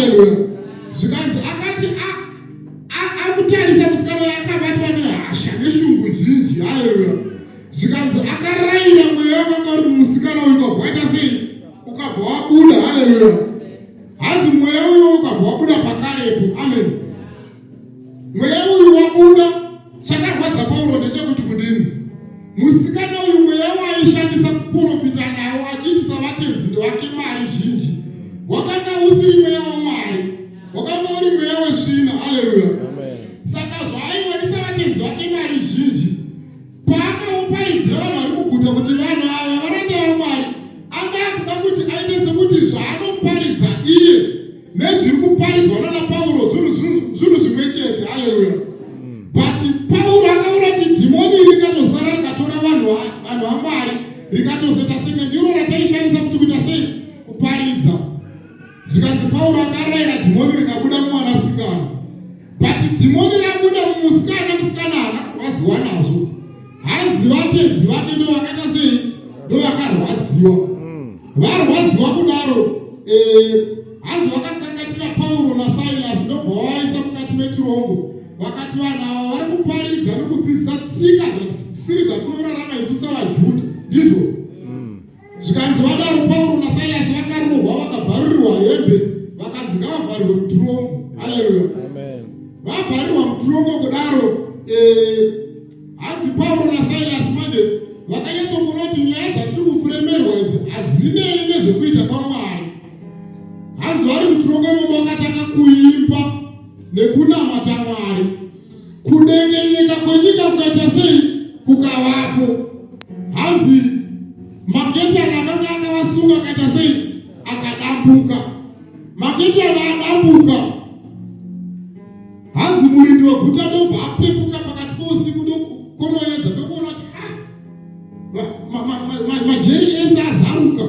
Haleluya. Zvikanzi akati amutarisa musikana uyo akabatwa nehasha neshungu zhinji. Haleluya. Zvikanzi akarayira mweya wakanga uri mumusikana uyu ukabva waita sei? Ukabva wabuda. Haleluya. Hanzi mweya uyo ukabva wabuda pakarepo. Amen. Mweya uyu wabuda. Chakarwadza Pauro ndechekuti kudini? Musikana uyu mweya waaishandisa kuprofita nawo achiitisa vatenzi vake mari zhinji wakanga usiri mweya waMwari, wakanga uri mweya wesvina. Haleluya! Saka zvaaiwanisa vatenzi vake mari zhinji, paakawoparidzira vanhu vari muguta kuti vanhu ava varanda vaMwari, anga akuda kuti aite sekuti zvaanoparidza iye nezviri kuparidzwa nana Pauro zvinhu zvimwe chete. Haleluya! But Pauro akaona kuti dhimoni iri rikatozara rikatora vanhu vanhu vaMwari rikatozoita senge ndiro rataishandisa kuti kuita sei kuparidza. Zvikanzi Pauro akarayira dhimoni rikabuda mumwanasikana. But dhimoni rabuda mumusikana, musikana haana kurwadziwa nazvo. Hanzi vatenzi vake ndo vakaita sei ndo vakarwadziwa. Varwadziwa kudaro hanzi vakakakatira Pauro naSilas ndobva vavaisa mukati metirongo. Vakati vanhu ava vari kuparidza nekudzidzisa tsika dzisiri dzatinorarama isu savaJudha. Ndizvo zvikanzi vadaro Pauro naSilas vakarohwa vakabvarurirwa hembe vakanzi ngavavharirwe mutirongo. Haleluya. Vavharirwa mutirongo kudaro hanzi Pauro naSilas manje vakanyatsokuona kuti nyaya dzatiri kufuremerwa idzi hadzinei nezvekuita kwaMwari. Hanzi vari mutirongo imomo vakatanga kuimba nekunamata Mwari. Kudengenyeka kwenyika kukaita sei? Kukavapo. Hanzi maketani akanga akavasunga akaita sei? Akadambuka. Maketani adambuka. Hanzi murindi weguta ndobva apepuka pakati pousiku ndokonoedza ndokuona kuti majeri ese azaruka.